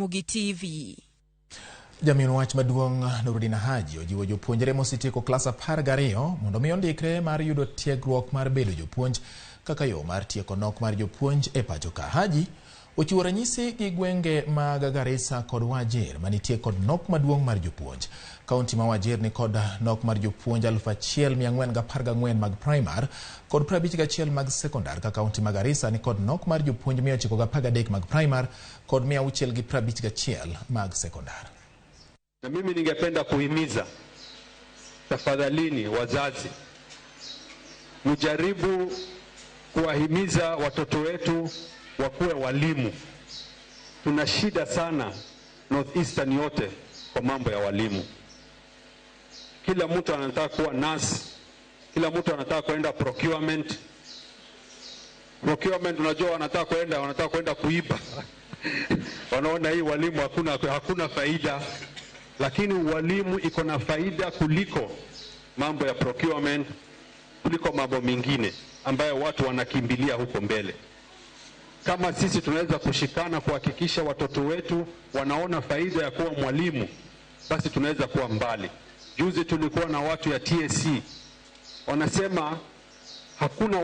Ramogi TV. Jamin wach maduong' Nurdin Haji ojiwo jopuonjre mosetieko klas 12 mondo mi ondikre mar yudo tiegruok mar bedo jopuonj kaka yo mar tieko nok mar jopuonj e pacho ka. Haji ochiwo ranyisi gi gwenge mag Garissa kod Wajir manitie kod nok maduong' mar jopuonj. Kaunti ma Wajir ni kod nok mar jopuonj 1414 mag primar kod 51 mag sekondar, ka kaunti ma Garissa ni kod nok mar jopuonj 913 mag primar kod 651 mag sekondar. Na mimi ningependa kuhimiza, tafadhalini wazazi, mjaribu kuwahimiza watoto wetu wakuwe walimu. Tuna shida sana North Eastern yote kwa mambo ya walimu. Kila mtu anataka kuwa nurse, kila mtu anataka kwenda procurement. Procurement, unajua wanataka kwenda kuiba. Wanaona hii walimu hakuna faida, lakini ualimu iko na faida kuliko mambo ya procurement, kuliko mambo mengine ambayo watu wanakimbilia huko mbele. Kama sisi tunaweza kushikana kuhakikisha watoto wetu wanaona faida ya kuwa mwalimu, basi tunaweza kuwa mbali. Juzi tulikuwa na watu ya TSC wanasema hakuna.